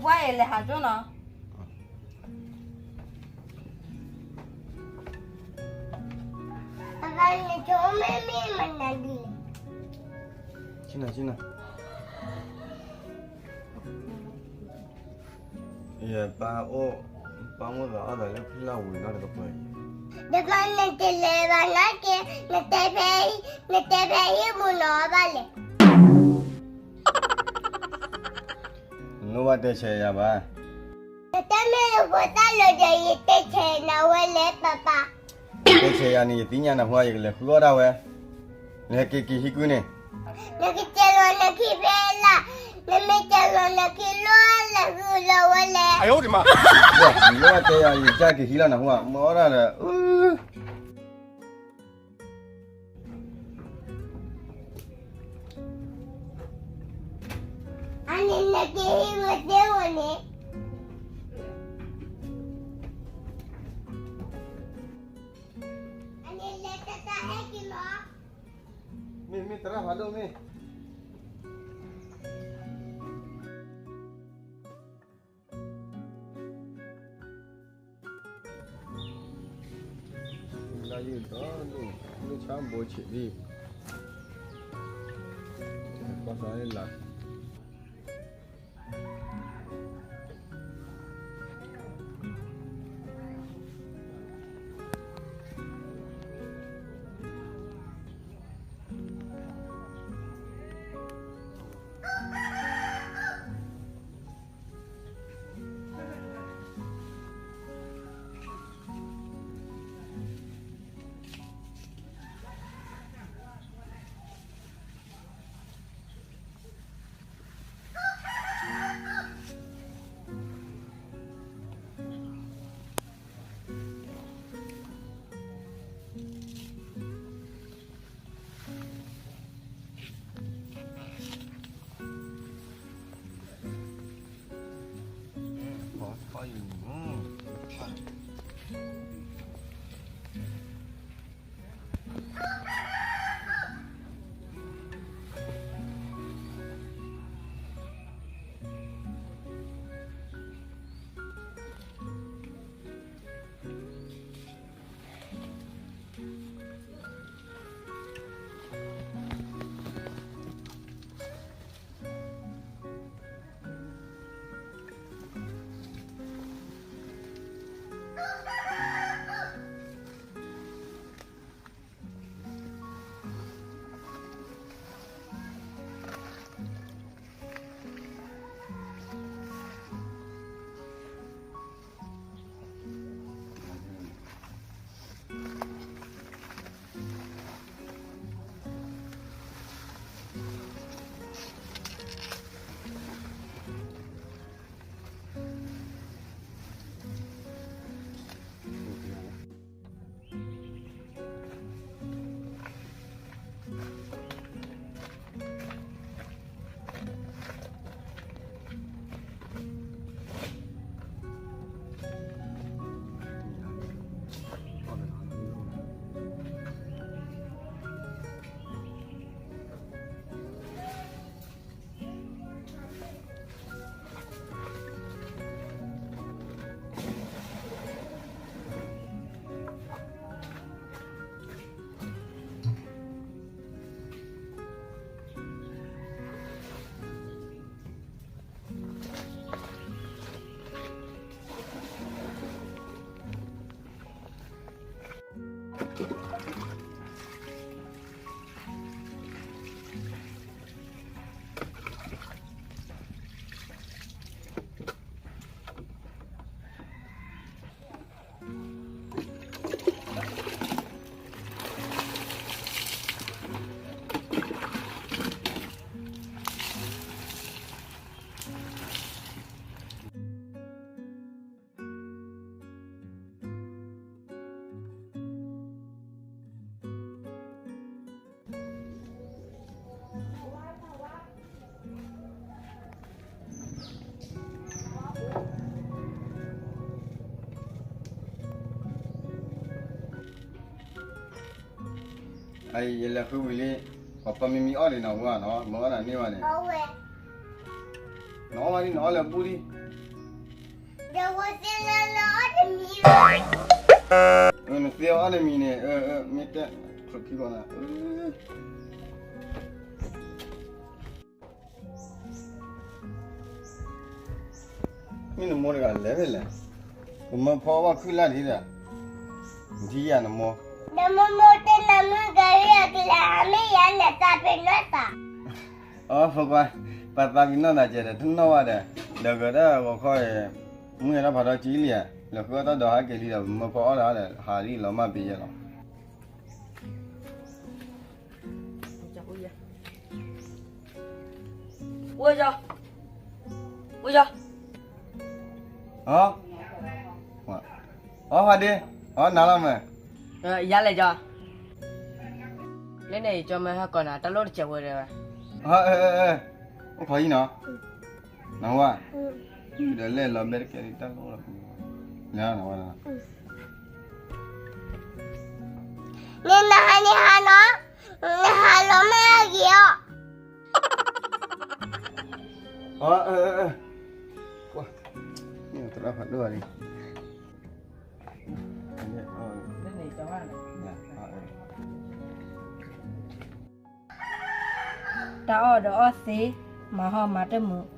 ပှၤအံၤလဲၤဟးကၠိနီၤ. ပၢ်ပၢ် နဆိကမိၣ်မ့ၢ်မနုၤလဲၣ်. ဆ့ၣ်နီၤ ဆ့ၣ်နီၤ. ယပၢ်အိၣ်, ပၢ်မိၣ်သးအီၣ်သးလၢဖုလၢ်ဝံၤနီတကပၤ. ဒီးပၢ် နတလဲၤဘၣ်နာ်က့, နတဲဖဲ, နတဲဖဲဟံၣ်ပူၤနီၤဘၣ်လဲၣ်. နလိၣ်ဘၣ်တဲဆဲးယၤဘၣ်. နတမ့ၢ်လၢဖိသၣ်လၢၤဒီး ယတဲဆဲးနၤဝဲလဲၣ် ပၢ်ပၢ်. တဲဆဲးယၤန့ၣ် ယသ့ၣ်ညါနၢ်ဟူဧါ, ယကလဲၤဃုအီၣ်ဒၣ်ဝဲ, နဟဲက့ၤက့ၤဟံးကွံာ်န့ၣ်, နကစဲးလီၤနခံဖဲလၢ်, နမ့ၢ်စဲးလီၤနခံလီၤလဲၤဃုလီၤဝဲလဲၣ်. နလိၣ်ဘၣ်တဲယၤ ယကစၢ်က့ၤဟံးလီၤနၢ်ဟူဧါ, မ့ၢ်အီၣ်ဒၣ်ဒီး အန့ၣ် နက့ၤဟံးဝဲသ့ဝဲန့ၣ်, အန့ၣ်လဲၤတၢ်တၢ်ဟဲက့ၤလီၤ. မ့ၢ် မ့ၢ်သရၣ်ဖးဒိၣ်မ့ၢ် လၢယုၢ်ဒီး ဒိၣ်ဆါဘိဆံးလံ, ကီၢ်သးလၢလၢ အံၤ ယလဲၤဃုဝံၤလံ, ပှၤပၢ်မံမံအီၣ်ဒံးနၢ်ဟူဧါနီၤ, မ့ၢ်အီၣ်နၤန့ၢ်ဘၣ်န့ၣ်, အဝဲ နအီၣ်ဘၣ်ဒံး နအီၣ်လၢအပူၤဒံး, ဒီးဝဲသ့ၣ်လၢလၢအီၣ်တမံၤ, နသ့အီၣ်တမံၤန့ၣ် မ့ၢ်တဲ, ခီခံကီနၤ, မ့ၢ်နမိၢ်တဂၤလဲၤဖဲလဲၣ်, ပမၢဖီအီၣ်ဘၣ်ခုၣ်လၢ်ဒံးဒီး, နထံၣ်ယၤနမိၢ်, ဒီးမိၢ်မိၢ်တနၤမုၢ်ကရံၣ်အကလၢၤ အမ့ၢ်ယၤလဲၤသးပ့ၤနီၣ်သး, အဖိခွါ, ပသးပ့ၤနီၣ်နၤကဲဒီး တနီၣ်ဘၣ်ဒီး, ဒီးကဒီးဂီၤခီအံၤ, မုၢ်ဟဲထီၣ်ဖးထီၣ်ကံလံဧါ, လၢဃုအီၣ်တၢ်ဒီးဟးက့ၤလံဒီး ပမၢဖီအီၣ်တၢ်ဒီး ဟးလံလီၤမၢ်ပ့ၤယဲလီၤ. ဝဲယီၤ, ဝဲယီၤ, အီဖးဒ့, အီနၤလီၤမး, ယၤလဲၣ်ယီၤ, လၢန့ၣ်ယကၠီမ့ၢ်ဟဲကိးနၤ တၢ်လိၣ်တစဲးဝဲဒၣ်, အိၣ်ခိးအံၤနီၤ, နဝဲ, ဒီးလဲၤလီၤဘဲတကဲဒ်တၢ်လိၣ်လီၤ, နဝဲ, မ့ၢ်နဟးန့ၣ်ဟးနီၤ, နဟးလီၤမ့ၢ်အဂ့ၤအီၤ, အ, သရၣ်ဖးဒိၣ်လံ, တၢ်အီၣ်ဒီးအီၣ်သ့, မၤဟီၣ်မၤတမုာ်,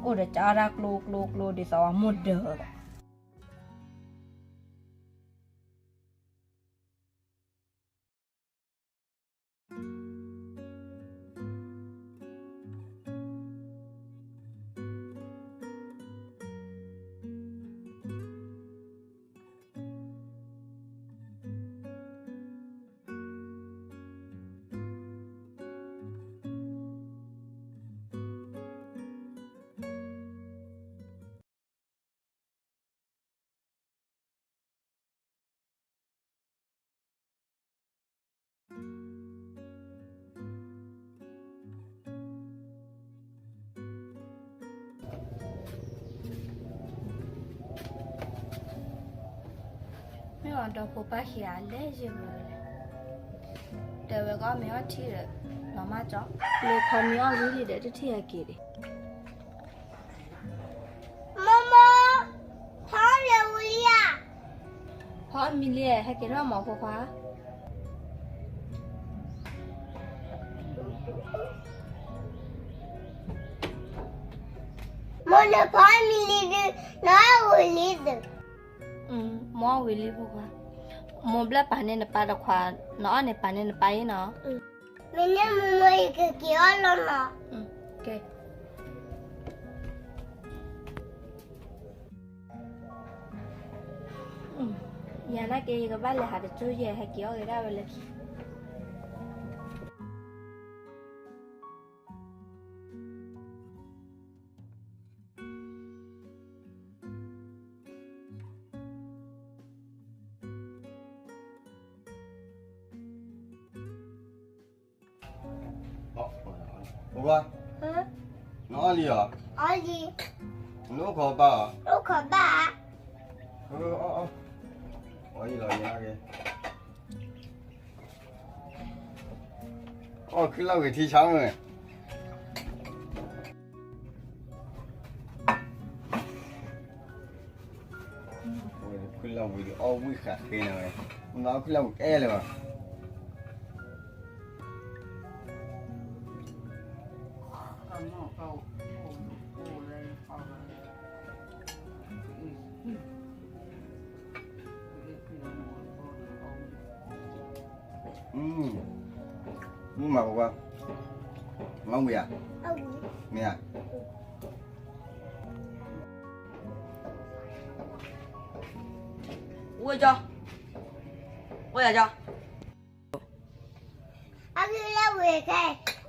အိၣ်ဒီးကအီၣ်တၢ်ကျိကျိကျိ ဒ်သိးအမိၢ်ဒၢး မ့ၢ်အီၤဒီဖိပၢ်ခံဂၤလဲၤယံာ်ဝဲလဲၣ်, တဲဝဲကအီၣ်မ့ၤအီထံဒီး လီၤမၢ်ကၠီ, လဲၤခီမ့ၤအီၣ်ဝံၤလံဒီး တထံၣ်ဟဲက့ၤဒံး. မိၢ်မိၢ်, ဖီမ့ၤဝံၤလံဧါ, ဖီမ့ၤလံ, ဟဲက့ၤထီၣ်မၤဖိခွါ. မိၢ်နဖီမ့ၤလံဒုး, နအီၣ်ဝံၤလံသုး. မိၢ်အီၣ်ဝံၤလံဖိခွါ, မိၢ်ဘျဲၣ်ပာ်န့ၢ်နပၢ်တခွါ, နအီၣ်န့ၣ်ပာ်န့ၢ်နပၢ်အံၤနီၤ. မ့ၢ်န့ၣ်မိၢ်မိၢ် ယကက့ၤအီၣ်လီၤနီၤ. ယၤနာ်က့ ယကဘၣ်လဲၤဟးတကၠိယဲၢ် ဟဲက့ၤအီၣ်ဂ့ၤဒၣ်ဝဲလၢခံ. ဖိခွါ, နအီၣ်လံဧါ, အီၣ်လံ, နအိၣ်ခိးပၢ်ဧါ, အိၣ်ခိးဘၣ်, အီၣ်, အီၣ်လီၤယဲၢ်, အီၣ်ခုၣ်လၢ်ဝံၤထံဆါမ့ၢ် ဝဲခုၣ်လၢ်ဝံၤဒီးအီၣ်ဝံၣ်ဃာ်ဃ့န့ၣ်ဝဲ, မ့ၢ်အီၣ်ခုၣ်လၢ်ဝံၤအဲၣ်လၢၤဘၣ်. မုၢ်မၤပကွၢ်, မ့ၢ်ဝံၤဧါ, မ့ၢ်ဧါ. ဝဲကၠီ, ဝဲယၤကၠီ. အဂ့ၢ်လၢဝဲခဲ,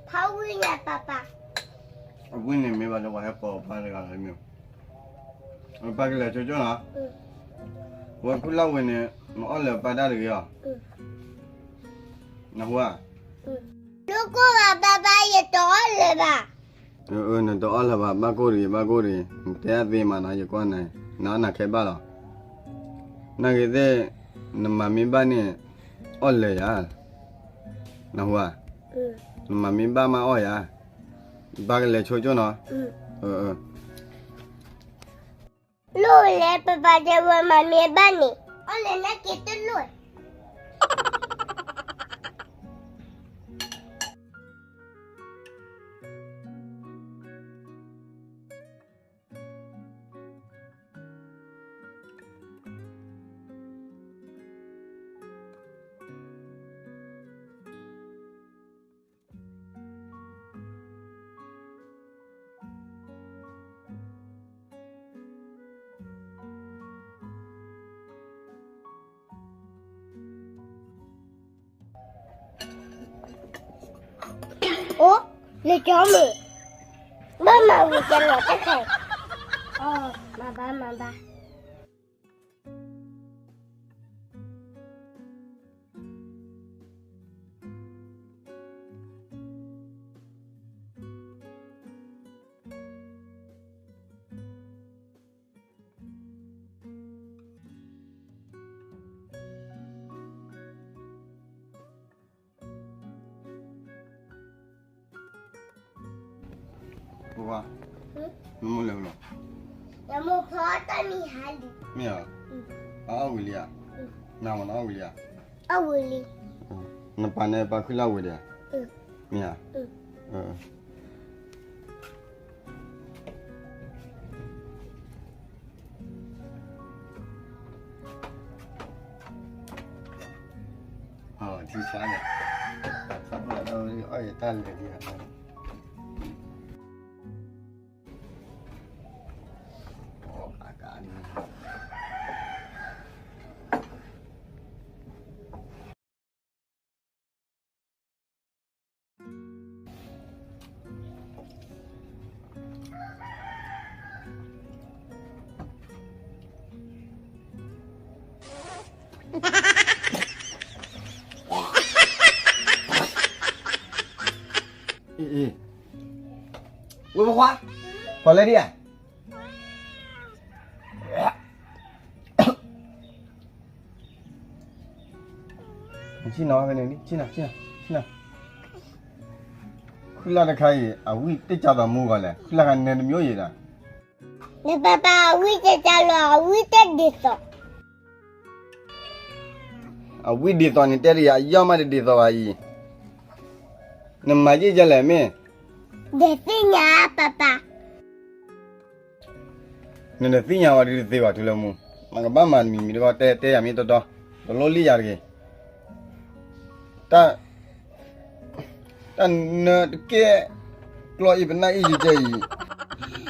ဖးဝံၣ်ညါပၢ်ပၢ်. အဝံၣ်န့ၣ်မ့ၢ်ဘၣ်လၢ ပှၤဟဲကိးပၢ်တဂၤလၢမ့ၢ်, ပၢ်ကလဲၤဆိကၠိနီၤ, ဝဲခုၣ်လၢ်ဝံၤန့ၣ် နအီၣ်လၢပၢ်တၢ်တဂ့ၤအီၤ, နဟူဧါ. နကိၢ်ဘၣ်ပၢ်ပၢ် ယတအီၣ်လၢၤဘၣ်. နတအီၣ်လၢၤဘၣ် ဘၣ်ကိၢ်တဂ့ၤ ဘၣ်ကိၢ်တဂ့ၤ နတဲအသ့မးနီၤ ယကွၢ်နၤ, နအီၣ်နၤခဲဘၣ်လီၤ. နာ်က့သ့ၣ်, နမၤမ့ၢ်ဘၣ်န့ၣ် အီၣ်လၢၤယၤ, နဟူဧါ, နမၤမ့ၢ်ဘၣ်မးအီၣ်ယၤ, ပၢ်ကလဲၤဆိကၠိနီၤ. အၢ လိၣ်လဲၣ် ပၢ်ပၢ်တဲဝဲမၤမ့ၢ်ဘၣ်န့ၣ် အီၣ်လဲၣ်နက့ၤတလိၣ် အိၣ် လၢကၠီမုၢ် ဘၣ်မၤဝံၤကဲလီၤတခါ အီ မၤဘၣ်မၤဘၣ် ပှၤ နမိၢ်လဲၤဝဲလီၤ ယမိၢ်ဖီတၢ်မံၤဟါလံ မ့ၢ်ဧါ အအီၣ်ဝံၤလံဧါ နမၤနအီၣ်ဝံၤလံဧါ အီၣ်ဝံၤလံ နပၢ်န့ၣ်ပၢ်ခုၣ်လၢဝဲဒၣ် မ့ၢ်ဧါ ထံဆါန့ၣ် အီၣ်ယတၢ်လဲၤဒံး ဝဲပခွါ ပှၤလဲၤဒံးဧါ ဆ့ၣ်နီၤဖဲန့ၣ် ဆ့ၣ်နီၤ ဆ့ၣ်နီၤ ခုၣ်လၢ်တခါအံၤ အဝံၣ်တ့ၢ်ကၢ်သိးမူဂီၤလဲၣ် ခုၣ်လၢ်ခါနဲတမျိုးယံၤဒီး နပၢ်ပၢ်အဝံၣ်တ့ၢ်ကၢ်လီၤ အဝံၣ်တ့ၢ်ဒ်သိး အဝံၣ်ဒ်သိးန့ၣ်တဲတယၤ အယီၢ်မးတဒ်သိးဘၣ်အံၤ နမၤယ့ၢ်ယဲလဲၣ်မ့ၢ် ဒဲးသ့ၣ်ညါပၢ်ပၢ် နနသ့ၣ်ညါဝဲဒ်တသ့ဘၣ်ထူလၢမူ, နကဘၣ်မၤတမံၤမံၤတခီ တဲတဲယၤမ့ၢ်တီတီ, တလိၣ်လံယၤတဂ့ၤ. တၢ်, တၢ်နတကဲကျီအံၤပနၢ်အံၤယကဲအံ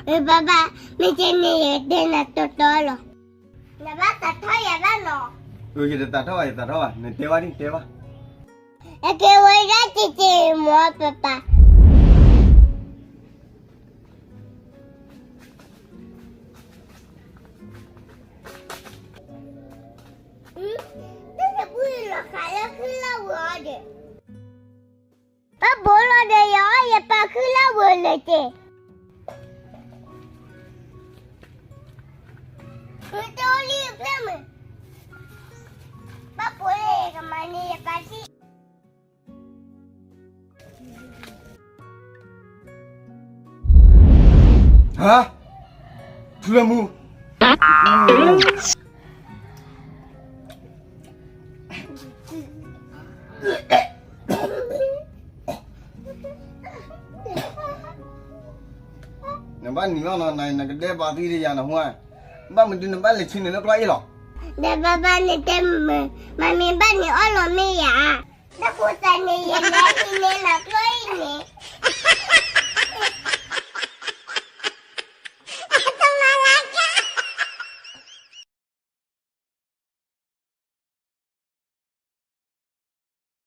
ၤ, ပဘၣ်ဘၣ်, မ့ၢ်ကဲန့ၣ်ယတဲနၤတီတီလီၤ. နဘၣ်သးထီၣ်ယၤဘၣ်နီၤ. ယတသးထီၣ်ဘၣ်, ယသးထီၣ်ဘၣ်, နတဲဘၣ်ဒံး တဲဘၣ်. အကဲဝဲဒၣ်က့ၤက့ၤမ့ၢ်ပပၢ် တၢ်တပူၤလီၤဃးလၢခုၣ်လၢဝဲအီၤဒီး ဘၣ်ဘိလီၤဒီးယအီၣ်ယပၢ်ခုၣ်လၢဝဲလၢက့ၤ, မ့ၢ်တအိၣ်လံဖျၢၣ်မုၢ်, ဘၣ်ဘိလၢကမၤန့ၢ်ယပၢ်ထံၣ် ဟါ, ထူလၢမူ, နဘၣ်နံၤလီၤနီၤ, နကဒဲဘၣ်သံဒီးယၤနဟူဧါ, ဘၣ်မနုၤနဘၣ်လဲၤဆူန့ၣ်လၢကျီအ့ၣ်လီၤ. ဒီးဘၣ်ဘၣ်န့ၣ်တဲမုာ်, မ့မ့ၢ်ဘၣ်န့ၣ်အီၣ်လီၤမ့ၢ်ယၤ, တၢ်ဖိသၣ်န့ၣ် ယလဲၤဟံးန့ၢ်လီၤကျီအ့ၣ်န့ၣ်,